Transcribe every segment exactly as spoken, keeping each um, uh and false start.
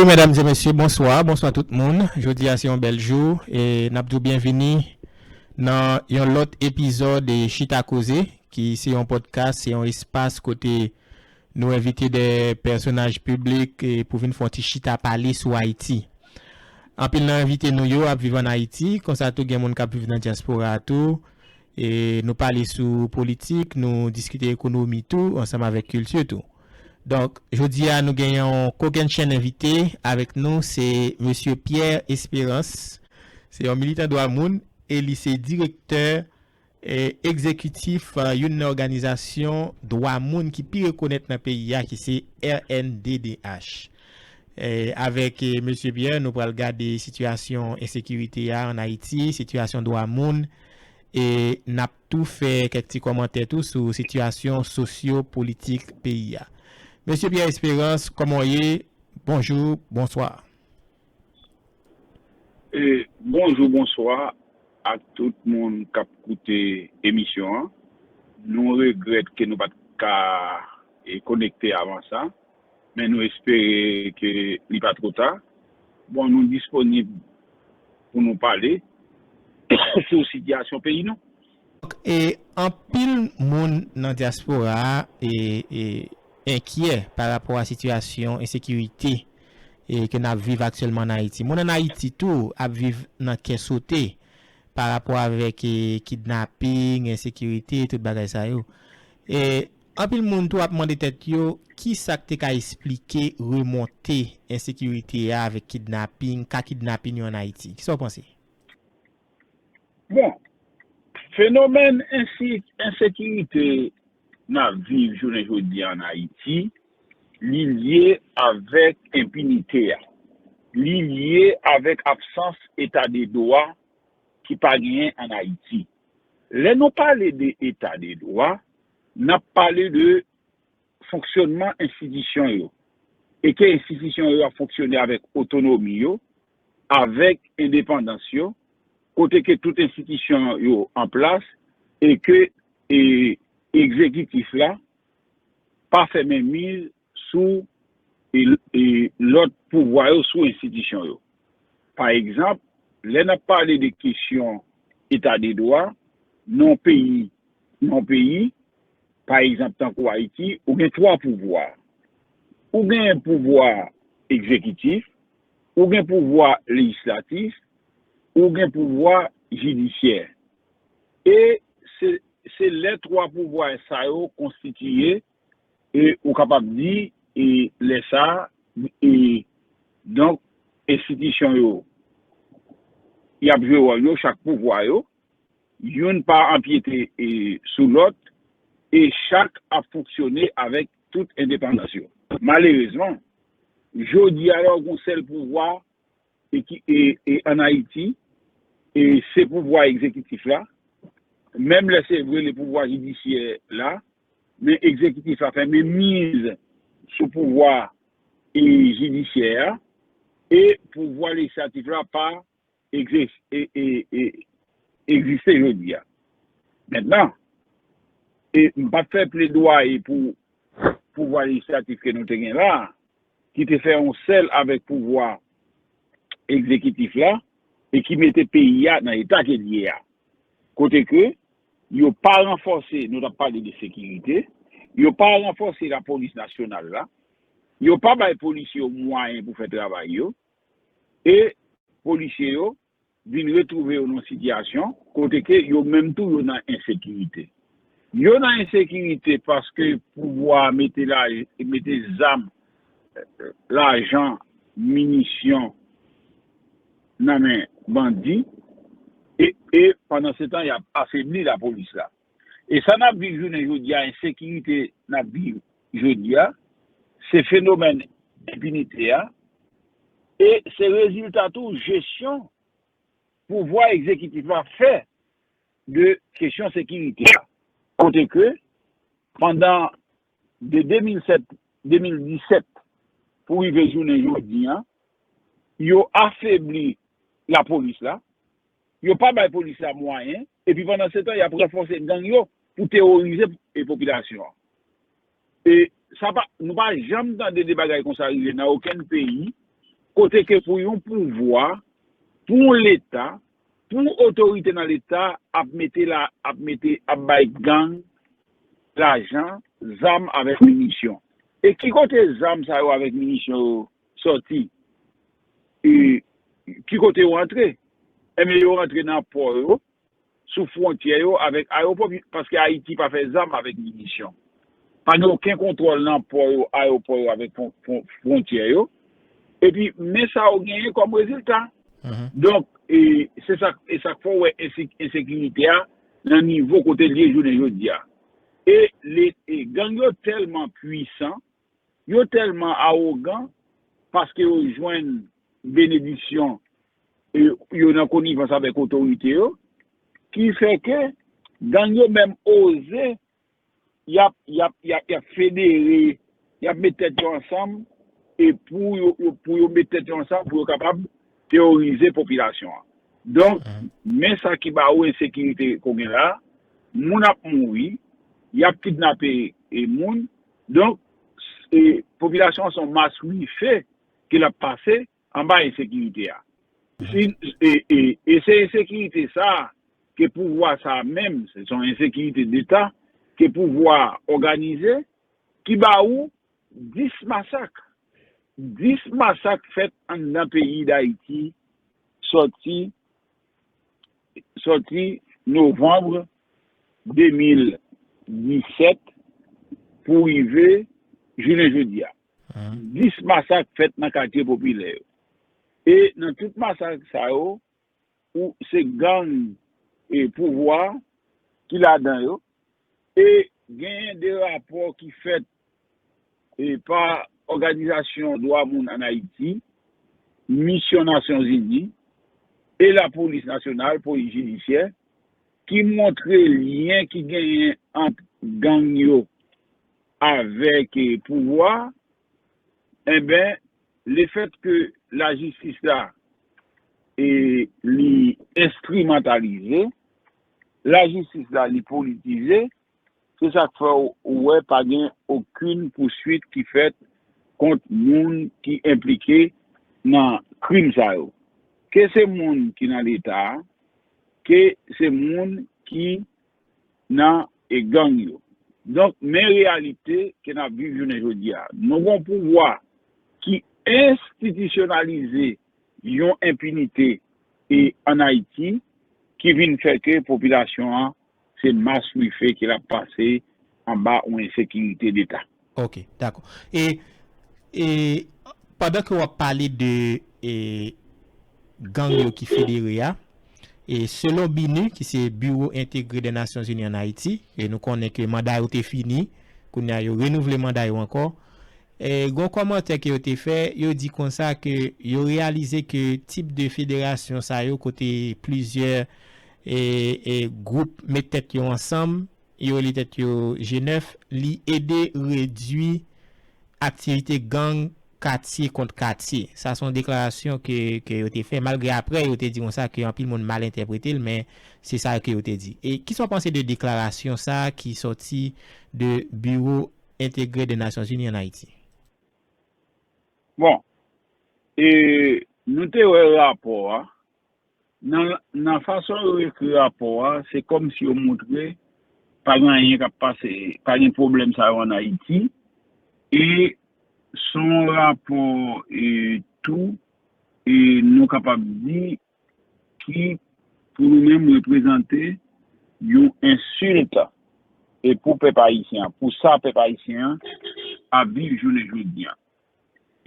Medam e mesye, bonswa, bonswa tout moun. Jodi a se yon bèl jou e n ap di w byenvini nan yon lòt epizòd Chita Koze, ki se yon podcast, se yon espas kote nou envite de pèsonaj piblik e pou vin fè yon ti chita pale sou Ayiti. Anpil nan envite nou yo ap viv ann Ayiti, konsa tou gen moun k ap viv nan dyaspora a tou. E nou pale sou politik, nou diskite ekonomi tou, ansanm avèk kilti tou. Donk, jodi a nou gen yon kokennchenn envite avèk nou, se mesye Pierre Espérance. Se yon militan dwa moun e li se direktè e, egzekitif, e, youn nan òganizasyon dwa moun ki pi rekonèt nan peyi a, ki se R N D D H. E, avèk, e, mesye Pierre, nou pral gade sitiyasyon ensekirite a ann Ayiti, sitiyasyon dwa moun, e n ap tou fè kèk ti kòmantè tou sou sitiyasyon sosyo-politik peyi a. Mesye Pierre Espérance, kòman w ye? Bonjou, bonswa. E, bonjou, bonswa ak tout moun k ap koute emisyon an. Nou regrèt ke nou pa t ka e, konekte avan sa, men nou espere ke li pa twò ta. Bon, nou disponib pou nou pale sou sitiyasyon peyi nou. E anpil moun nan dyaspora a e, e, enkyè pa rapò a sitiyasyon ensekirite e, ke n ap viv aktyèlman ann Ayiti. Moun ann Ayiti tou ap viv nan kè sote pa rapò avèk e, kidnaping, ensekirite, tout bagay sa yo. E anpil moun tou ap mande tèt yo kisa k te ka esplike remonte ensekirite a avèk kidnaping, ka kidnaping yo ann Ayiti. Kisa w panse? Bon, fenomèn ensi- ensekirite n ap viv jounen jodi a ann Ayiti, li lye avèk enpinite a. Li lye avèk absans eta de dwa ki pa genyen ann Ayiti. Lè nou pale de eta de dwa, n ap pale de fonksyònman enstitisyon yo e ke enstitisyon yo ap fonksyone avèk otonomi yo, avèk endepandans yo, kote ke tout enstitisyon yo an plas e ke e, egzekitif la pa fè menmiz sou e, e, lòt pouvwa yo, sou enstitisyon yo. Pa egzanp, lè n ap pale de kesyon eta de dwa nan yon peyi, nan yon peyi, pa egzanp, tankou Ayiti, ou gen twa pouvwa. Ou gen pouvwa egzekitif, ou gen pouvwa lejislatif, ou gen pouvwa jidisyè. E se, se lè twa pouvwa sa yo konstitiye, e ou kapab di, e lè sa, e donk, enstitisyon yo, y ap jwe wòl yo, chak pouvwa yo, youn pa anpyete e, sou lòt, e chak ap fonksyone avèk tout endepandans yo. Malerezman, jodi a la, w gen yon sèl pouvwa e ki, e, e ann Ayiti, e se pouvwa egzekitif la, menm lè se vre le pouvwa jidisyè la, men egzekitif la fè menmiz sou pouvwa e jidisyè a, e pouvwa lejislatif la pa egzis- e, e, e, egziste jodi a. Mentnan, e m p ap fè pledwaye pou pouvwa lejislatif ke nou te gen la, ki te fè yon sèl avèk pouvwa egzekitif la, e ki mete peyi a nan eta ke l ye a. Kote ke yo pa ranfòse, nou t ap pale de sekirite, yo pa ranfòse lapolis nasyonal la, yo pa bay polisye yo mwayen pou fè travay yo, e polisye yo vin retwouve yo nan yon sitiyasyon kote ke yo menm tou yo nan ensekirite. Yo nan ensekirite paske pouvwa a mete la, mete zam, lajan, minisyon nan men bandi, e, e pandan se tan, y ap afebli lapolis la. E sa n ap viv jounen jodi a, ensekirite n ap viv jodi a, se fenomèn enpinite a, e se rezilta tou jesyon pouvwa egzekitif la fè de kesyon sekirite a. Kote ke, pandan de de mil sèt, de mil disèt, pou rive jounen jodi a, yo afebli lapolis la, yo pa bay polis la mwayen, epi pandan se tan, y ap ranfòse gang yo pou teworize e popilasyon an. E sa pa, nou pa janm tande de bagay konsa rive nan okenn peyi, kote ke pou yon pouvwa, pou yon leta, pou otorite nan leta ap mete la, ap mete, ap bay gang lajan, zam avèk minisyon. E ki kote zam sa yo avèk minisyon yo sòti? E ki kote yo antre? Ebyen, yo antre nan pò yo, sou fwontyè yo avèk ayewopò, paske Ayiti pa fè zam avèk minisyon. Pa gen okenn kontwòl nan pò yo, ayewopò yo avèk fwon- fwon- fwontyè yo. Epi, men sa yo genyen kòm rezilta. Donk, e, se sa, e sa k fè w wè ense- ensekirite a nan nivo kote l ye jounen jodi a. E, le, e gang yo tèlman pwisan, yo tèlman awogan, paske yo jwenn benediksyon, e, yo nan konivans avèk otorite yo, ki fè ke gang yo menm oze, y ap, y ap, y ap, y ap federe, y ap met tèt yo ansanm, e pou yo, yo, pou yo met tèt yo ansanm, pou yo kapab teworize popilasyon an. Donk, men sa ki ba ou ensekirite kounye la, moun ap mouri, y ap kidnape, e, moun. Donk, e, popilasyon an se yon maswife ke l ap pase anba ensekirite a. Si, e, e, e se ensekirite sa a ke pouvwa sa a menm, se yon ensekirite deta ke pouvwa a òganize, ki ba ou dis masak. Dis masak fèt anndan peyi Dayiti sòti, sòti novanm de mil disèt pou rive jounen jodi a. Dis masak fèt nan katye popilè yo. E nan tout masak sa yo, ou se gang e pouvwa ki ladan yo. E genyen de rapò ki fèt e pa òganizasyon dwa moun ann Ayiti, misyon Nasyonzini e lapolis nasyonal, polis jidisyè, ki montre lyen ki genyen ant gang yo avèk, e, pouvwa, enben, lefèt ke lajistis la, e, li enstrimantalize, lajistis la, li politize, se sa k fè w, ou wè pa gen okenn pouswit ki fèt kont moun ki enplike nan krim sa yo. Ke se moun ki nan Leta a, ke se moun ki nan, e, gang yo. Donk, men reyalite ke n ap viv jounen jodi a. Nou gon pouvwa ki enstitisyonalize yon enpinite, e, ann Ayiti, ki vin fè ke popilasyon an se maswife ke l ap pase anba yon ensekirite deta. Ok, dakò. E, e pandan ke w ap pale de, e, gang yo ki federe a, e selon BINUH, ki se Biwo Entegre dè Nasyonzini ann Ayiti, e nou konnen ke manda yo te fini, kounye a yo renouvle manda yo ankò. E, gon kòmantè ke yo te fè, yo di konsa ke yo reyalize ke tip de federasyon sa yo kote plizyè, e, e, gwoup met tèt yo ansanm, yo rele tèt yo G nèf, li ede redui aktivite gang katye kont katye. Sa se yon deklarasyon ke, ke yo te fè, malgre apre yo te di konsa ke anpil moun mal entèprete l, men se sa ke yo te di. E kisa w panse de deklarasyon sa a ki sòti de Biwo Entegre dè Nasyonzini ann Ayiti? Bon, e nou te wè rapò a. Nan, nan fason yo ekri rapò a, se kòmsi yo montre pa gen anyen k ap pase, pa gen pwoblèm sa yo ann Ayiti. E se yon rapò, e, tou, e nou kapab di, ki, pou nou menm, reprezante yon ensilt, e, pou pèp ayisyen an, pou sa pèp ayisyen an ap viv jounen jodi a.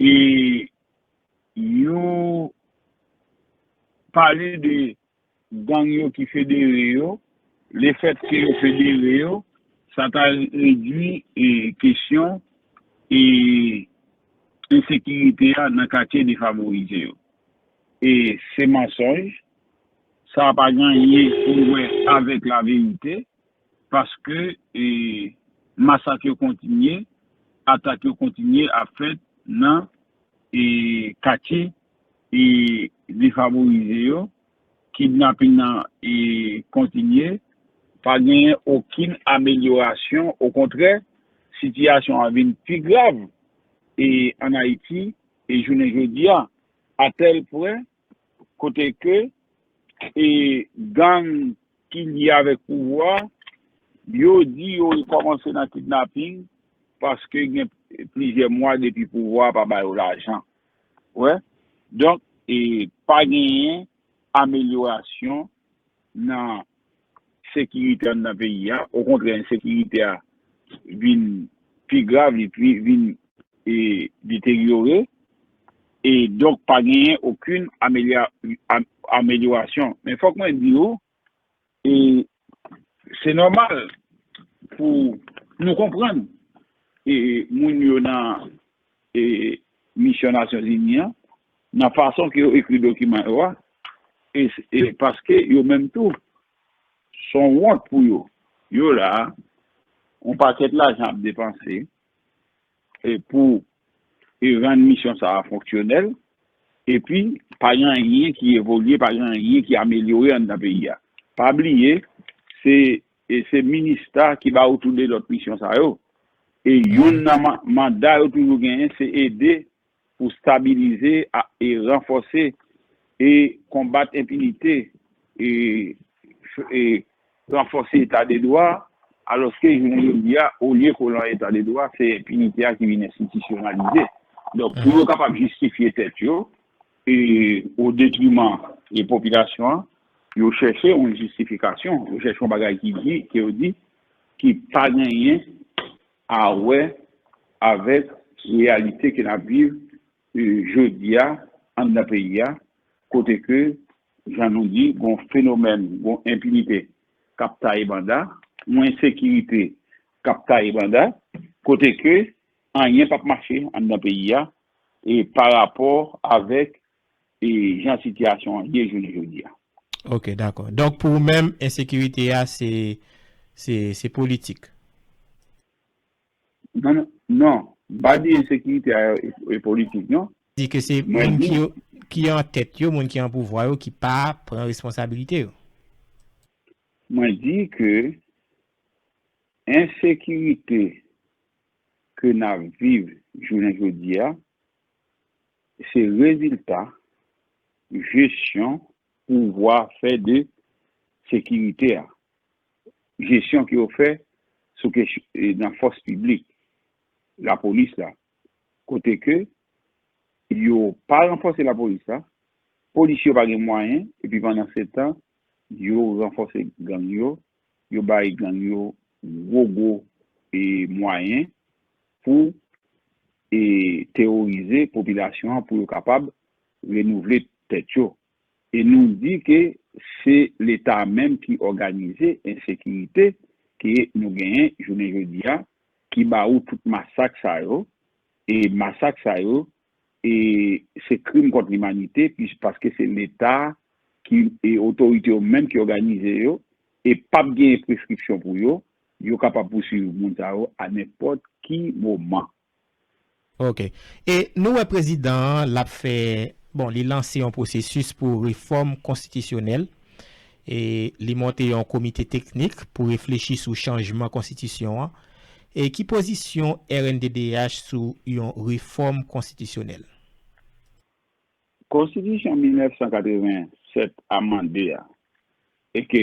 E yo pale de gang yo ki federe yo, lefèt ke yo federe yo, sa ta redui, e, kesyon, e, ensekirite a nan katye defavorize yo. E se mansonj, sa pa gen anyen pou wè avèk laverite, paske, e, masak yo kontinye, atak yo kontinye ap fèt nan, e, katye, e, defavorize yo, kidnaping nan, e, kontinye, pa genyen okenn amelyorasyon, okontrè, sitiyasyon an vin pi grav, e, ann Ayiti, e jounen jodi a. a tèl pwen kote ke e gang ki lye avèk pouvwa, yo di yo rekòmanse nan kidnaping paske gen plizyè mwa depi pouvwa a pa ba yo lajan. Wè? Donk, e pa genyen amelyorasyon nan sekirite anndan peyi a. Okontrè, ensekirite a vin pi grav, li pi, vin e, deteryore. E donk, pa genyen okenn amelya-, am-, amelyorasyon. Men fòk mwen di w, e, se nòmal pou nou konprann e, moun yo nan e, misyon Nasyonzini an, nan fason ke yo ekri dokiman yo a, e, e paske yo menm tou, se yon wont pou yo. Yo la, yon pakèt lajan ap depanse e, pou e, rann misyon sa a fonksyonèl, epi pa gen anyen ki evolye, pa gen anyen ki amelyore anndan peyi a. Pa bliye, se, e, se minista ki ba yo tout de lòt misyon sa yo. E youn nan ma-, manda yo toujou genyen, se ede pou stabilize a, e ranfòse e konbat enpinite e, e ranfòse eta de dwa, alòske jounen jodi a, olye ke w nan eta de dwa, se enpinite a ki vin enstitisyonalize. Donk, pou yo kapab jistifye tèt yo, e o detriman e popilasyon an, yo chèche yon jistifikasyon, yo chèche yon bagay ki di, ke yo di, ki pa genyen a wè avèk reyalite ke n ap viv, e, jodi a, anndan peyi a, kote ke, jan nou di, gon fenomèn, gon enpinite k ap taye banda, yon ensekirite k ap taye banda, kote ke anyen p ap mache anndan peyi a, e pa rapò avèk, e jan sitiyasyon an ye jounen jodi a. Ok, dakò. Donk, pou ou menm, ensekirite a, se, se, se politik? Non, non, non. M pa di ensekirite a e, e politik, non. Di ke se Mwen moun di, ki yo, ki an tèt yo, moun ki an pouvwa yo, ki pa pran responsabilite yo. Mwen di ke ensekirite ke n ap viv jounen jodi a, se rezilta jesyon pouvwa fè de sekirite a. Jesyon ke yo fè sou kesyon, e, nan fòs piblik, lapolis la, kote ke yo pa ranfòse lapolis la, polis yo pa gen mwayen, epi pandan se tan, yo ranfòse gang yo, yo bay gang yo gwo, gwo, e, mwayen pou, e, teworize popilasyon an pou yo kapab renouvle tèt yo. E nou di ke se Leta menm ki òganize ensekirite ke nou genyen jounen jodi a, ki ba ou tout masak sa yo, e masak sa yo, e se krim kont limanite, pis-, paske se Leta ki, e otorite yo menm ki òganize yo, e p ap genyen preskripsyon pou yo, yo kapab pouswiv moun sa yo a nenpòt ki moman. Ok. E nou wè prezidan an, l ap fè, bon, li lanse yon pwosesis pou refòm konstitisyonèl. E li monte yon komite teknik pou reflechi sou chanjman konstitisyon an. E ki pozisyon R N D D H sou yon refòm konstitisyonèl? Konstitisyon mil nèf san katreven sèt amande a, e ke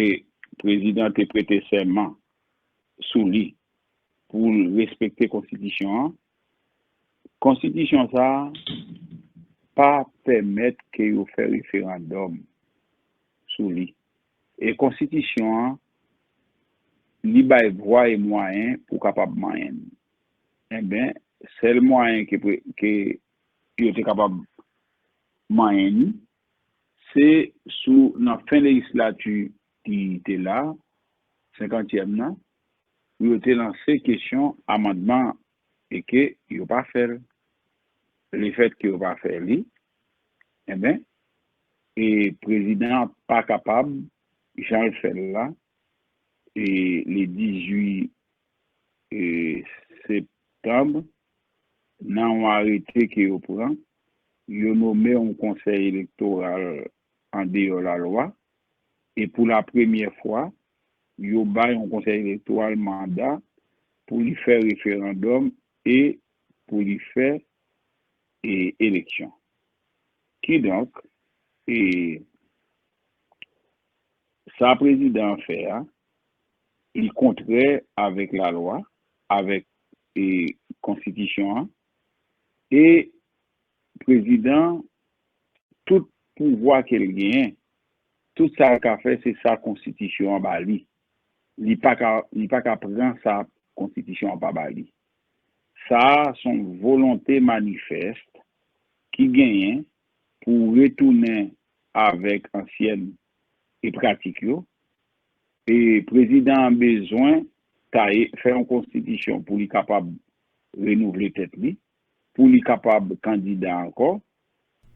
prezidan te prete sèman sou li pou l respekte konstitisyon an, konstitisyon sa a pa pèmèt ke yo fè referandòm sou li. E konstitisyon an, li bay vwa e mwayen pou kapab manyen l. Enben, sèl mwayen ke pre-, ke yo te kapab manyen ni, se sou, nan fen lejislati ki te la, senkantyèm nan, pou yo te lanse kesyon amandman e ke yo pa fè l. Lefèt ke yo pa fè li, enben, e prezidan an pa kapab, jan l fè l la, e le dizuit e, septanm, nan yon arete ke yo pran, yo nome yon konsèy elektoral andeyò lalwa, e pou la premyè fwa, yo bay yon konsèy elektoral manda pou li fè referandòm e pou li fè, e, eleksyon. Kidonk, e, sa prezidan an fè a, li kontrè avèk lalwa, avèk, e, konstitisyon an, e prezidan, tout pouvwa ke l genyen, tout sa l ka fè, se sa konstitisyon an ba li. Li pa ka, li pa ka pran sa konstitisyon an pa ba li. Sa a se yon volonte manifès ki genyen pou retounen avèk ansyen e pratik yo. E prezidan an bezwen taye, fè yon konstitisyon pou li kapab renouvle tèt li, pou li kapab kandida ankò.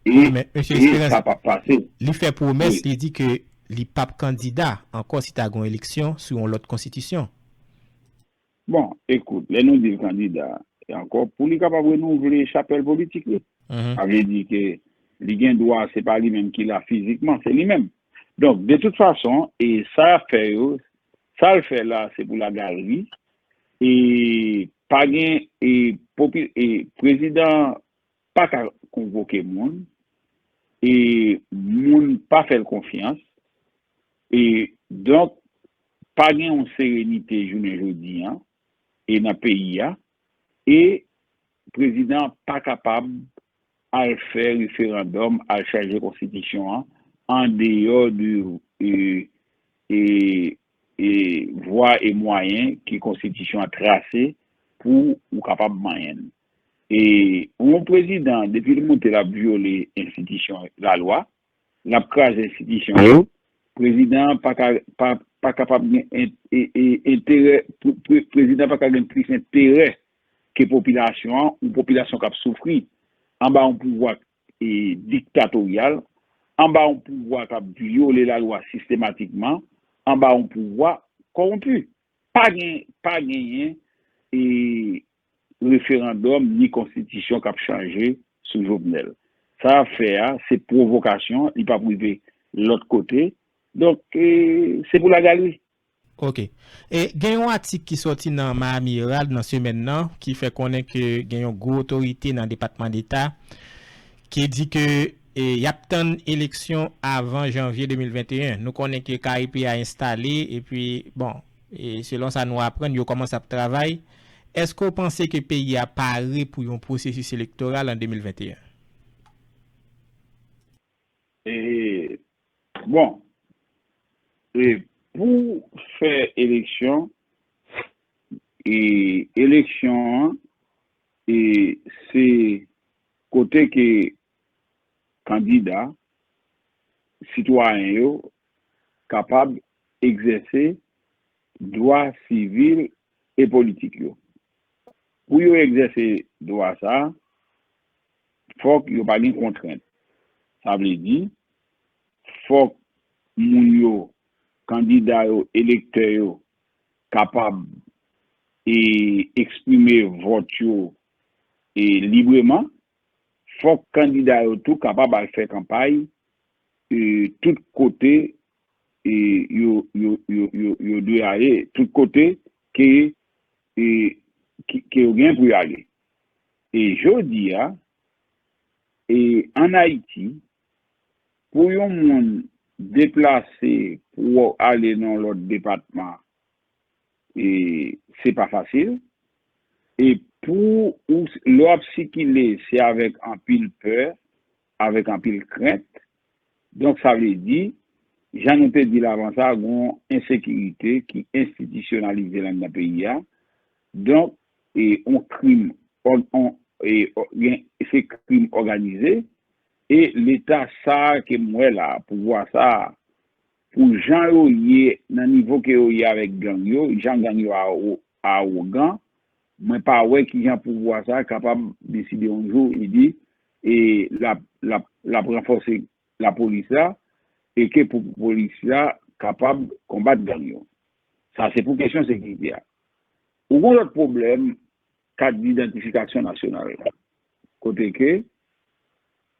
E, Wi, men, mesye e Esperance, sa p ap pase. Li fè pwomès, Wi. Li di ke li p ap kandida ankò si ta gen yon eleksyon sou yon lòt konstitisyon. Bon, ekout, lè nou di l kandida, e ankò, pou li kapab renouvle chapèl politik li. Mhm. Sa vle di ke li gen dwa, se pa li menm ki la fizikman, se li menm. Donk, de tout fason, e sa fè yo, sa l fè la, se pou lagalri. E pa gen, e, popi-, e prezidan pa ka konvoke moun, e moun pa fè l konfyans, e donk, pa gen yon serenite jounen jodi an, e nan peyi a, e prezidan an pa kapab al fè referandòm, al chanje konstitisyon an, andeyò de, e, e, e vwa e mwayen ke konstitisyon an trase pou ou kapab manyen l. E yon prezidan, depi l moute, l ap vyole enstitisyon, lalwa, l ap kraze enstitisyon yo. Prezidan an pa ka, pa, pa kapab gen en-, e, e, enterè, pre-, pre-, prezidan pa ka gen plis enterè ke popilasyon an, yon popilasyon k ap soufri anba yon pouvwa, e, diktatoryal, anba yon pouvwa k ap vyole lalwa sistematikman, anba yon pouvwa kòwonpi. Pa gen, pa genyen, e, referandòm ni konstitisyon k ap chanje sou Jovenel. Sa y ap fè a, se pwovokasyon, li p ap rive lòt kote. Donk, e, se pou lagalri. Ok. E gen yon atik ki sòti nan Miami Herald nan semèn nan ki fè konnen ke gen yon gwo otorite nan Depatman Deta ki di ke, e, y ap tann eleksyon avan janvye de mil venteyen. Nou konnen ke K E P a enstale, epi, bon, e selon sa nou aprann, yo kòmanse ap travay. Èske w panse ke peyi a pare pou yon pwosesis elektoral an de mil venteyen? E, bon, e pou fè eleksyon, e eleksyon an, e se kote ke kandida, sitwayen yo kapab egzèse dwa sivil e politik yo. Pou yo egzèse dwa sa a, fòk yo pa gen kontrent. Sa vle di, fòk moun yo, kandida yo, elektè yo, kapab, e, eksprime vòt yo, e, libreman. Fòk kandida yo tou kapab al fè kanpay, e, tout kote, e, yo, yo, yo, yo, yo dwe ale, tout kote ke, e, ke, ke yo gen pou yo ale. E jodi a, e, ann Ayiti, pou yon moun deplase pou ale nan yon lòt depatman, e, se pa fasil. E pou ou, lè w ap sikile, se avèk anpil pè, avèk anpil krent. Donk, sa vle di, jan nou te di l avan sa, gen yon ensekirite ki enstitisyonalize anndan peyi a. Donk, e, yon krim, ò-, on, e, ò-, gen, se krim òganize, e Leta sa a ke m wè la, pouvwa sa a, pou jan yo ye, nan nivo ke yo ye avèk gang yo, jan gang yo awo-, awogan, mwen pa wè kijan pouvwa sa a kapab deside yon jou, li di, e l ap, l ap, l ap ranfòse lapolis la, e ke pou polis la kapab konbat gang yo. Sa se pou kesyon sekirite a. Ou gen lòt pwoblèm, kat didantifikasyon nasyonal la. Kote ke,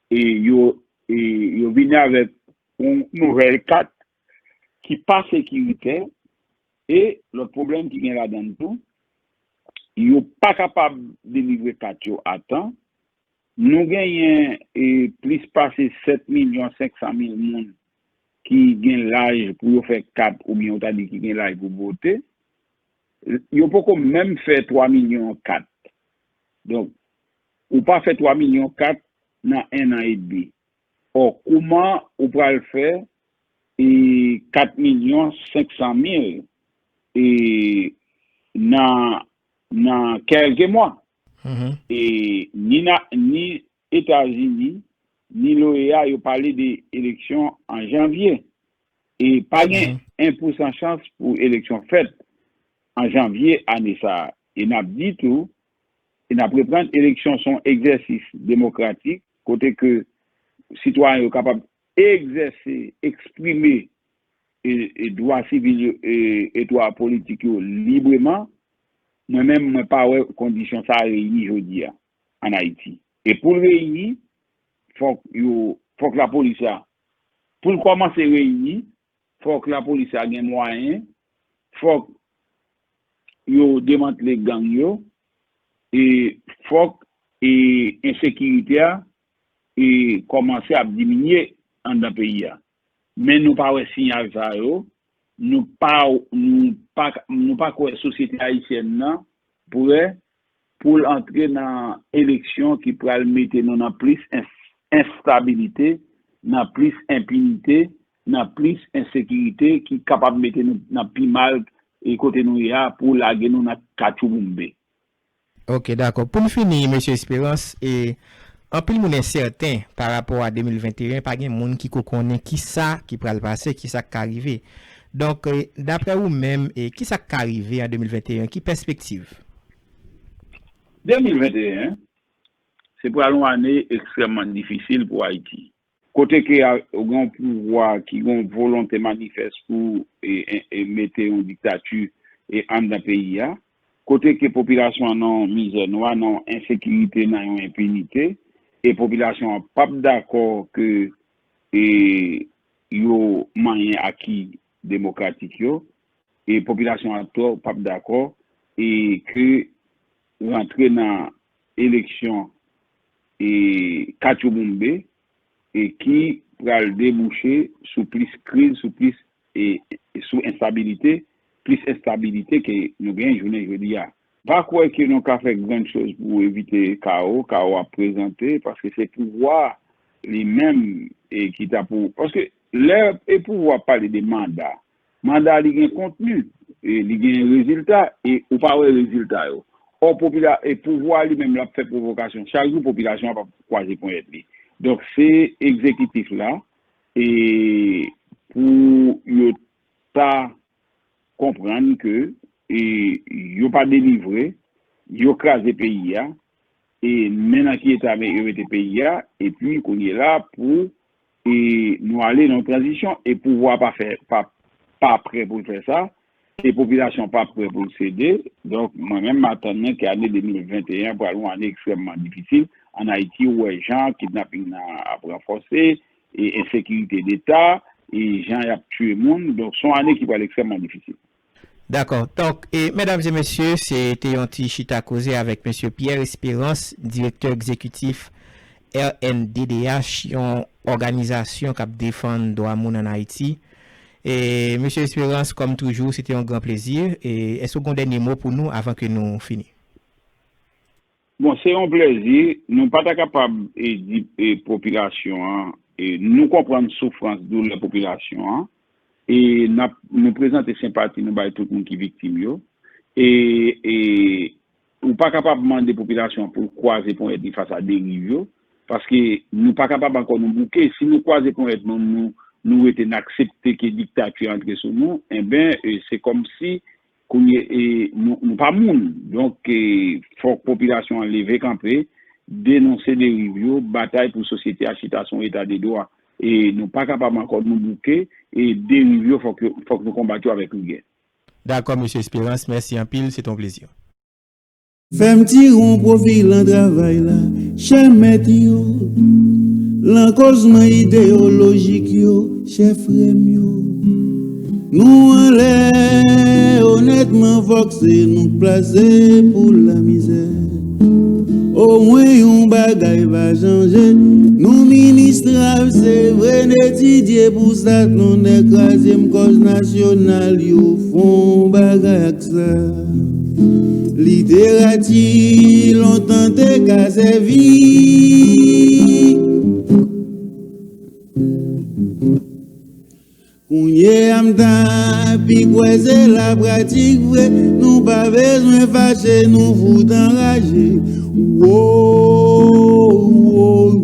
e yo, e yo vini avèk yon nouvèl kat ki pa sekiritè, e lòt pwoblèm ki gen ladan l tou, yo pa kapab delivre kat yo a tan, Nou genyen e, plis pase sèt milyon senk san mil moun ki gen laj pou yo fè kat oubyen yo ta di ki gen laj pou vote. Yo poko menm fè twa milyon kat. Donk, ou pa fè twa milyon kat nan en an edmi. Ò, kouman ou pral fè e, kat milyon senk san mil e, nan, nan kèlke mwa? E, ni, na, ni Etazini, ni l'OEA, yo pale de eleksyon an janvye. E pa gen en pou san chans pou eleksyon fèt an janvye ane sa a. E n ap di tou, e n ap reprann, eleksyon se yon egzèsis demokratik kote ke sitwayen yo kapab egzèse, eksprime e, e dwa sivil yo e, e dwa politik yo libreman. Mwen menm, mwen pa wè kondisyon sa a reyini jodi a ann Ayiti. E pou l reyini, fòk yo, fòk lapolis la, pou l kòmanse reyini, fòk lapolis la gen mwayen, fòk yo demantle gang yo, e fòk e ensekirite a e kòmanse ap diminye anndan peyi a. Men nou pa wè siyal sa yo, nou pa, nou pa, nou pa kwè sosyete ayisyèn nan prè pou l antre nan eleksyon ki pral mete nou nan plis ens-, enstabilite, nan plis enpinite, nan plis ensekirite, ki kapab mete nou nan pi mal e kote nou ye a pou lage nou nan katchouboumbe. Ok, dakò. Pou n fini, mesye Espérance, e anpil moun ensèten pa rapò a de mil venteyen, pa gen moun ki ko konnen kisa ki pral pase, kisa k ka rive. Donk, e, daprè ou menm, e kisa k ka rive an de mil venteyen, ki pèspektiv? De mil venteyen, se pral yon ane ekstrèmman difisil pou Ayiti. Kote ke a, ou gen yon pouvwa ki gen yon volonte manifès pou e, e, e mete yon diktati e anndan peyi a, kote ke popilasyon an nan yon mizè nwa, nan yon ensekirite, nan yon enpinite, e popilasyon an p ap dakò ke e, yo manyen aki demokratik yo, e popilasyon an tou p ap dakò e ke rantre nan eleksyon e katchouboumbe e ki pral debouche sou plis kriz, sou plis e, e sou enstabilite, plis enstabilite ke nou gen jounen jodi a. Pa kwè ke nou ka fè grann choz pou evite kawo, kawo ap prezante, paske se pouvwa li menm e ki ta pou, paske lè e pouvwa pale de manda, manda li gen kontni, e li gen rezilta, e ou pa wè rezilta yo. Ò, popila-, e pouvwa li menm l ap fè pwovokasyon. Chak jou popilasyon ap ap kwaze ponyèt li. Donk, se egzekitif la, e pou yo ta konprann ke, e, yo pa delivre, yo kraze peyi a, e men nan ki eta me-, yo mete peyi a, epi kounye la pou, e, nou ale nan yon tranzisyon, e pouvwa pa fè, pa, pa prè pou l fè sa, e popilasyon pa prè pou l sede. Donk, mwen menm, m atann mwen ke ane de mil venteyen pral yon ane ekstrèmman difisil. Ann Ayiti, ou wè jan kidnaping nan ap ranfòse, e ensekirite deta, e jan y ap tiye moun. Donk, se yon ane ki pral ekstrèmman difisil. Dakò. Donk, e, medam e mesye, se te yon ti chita koze avèk mesye Pierre Espérance, direktè egzekitif R N D D H, yon òganizasyon k ap defann dwa moun ann Ayiti. E, mesye Espérance, kòm toujou, se te yon gran plezi. E, èske w gen yon dènye mo pou nou avan ke nou fini? Bon, se yon plezi. Nou pa ta kapab, e, di, e, popilasyon an, e, nou konprann soufrans, doulè popilasyon an, e n ap, nou prezante senpati nou bay tout moun ki viktim yo. E, e ou pa kapab mande popilasyon an pou l kwaze ponyèt li fas a deriv yo, paske nou pa kapab ankò nou bouke. Si nou kwaze ponyèt nou, nou, nou rete, n aksepte ke diktati antre sou nou, enben, e, se kòmsi kounye, e, nou, nou pa moun. Donk, e, fòk popilasyon an leve kanpe, denonse deriv yo, batay pou sosyete a chita sou yon eta de dwa. E nou pa kapab ankò nou bouke, e deriv yo, fòk yo, fòk nou konbat yo avèk rigè. Dakò, mesye Espérance, mèsi anpil, se te yon plezi. Fè m tire yon pwofi lan travay la, chè mèt yo, lan kozman ideyolojik yo, chè frè m yo. Nou anlè, onètman, fòk se nou k plase pou lamizè. Omwen yon bagay pa chanje. Nou minis trav, se vre, n etidye pou stat nou, nèg twazyèm kòz nasyonal yo fon bagay ak sa. Literati lontan te ka sèvi. Kounye a m ta pi kwè se lapratik vre. Nou pa bezwen fache, nou fout anraje. Woy, woy, woy.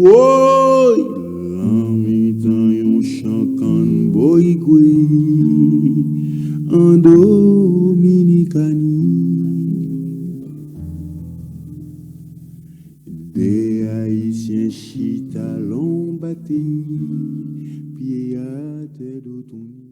Woy! Nan mitan yon chan kann boyigwe an Dominikani. De Ayisyen chita lonbate, pye atè do touni.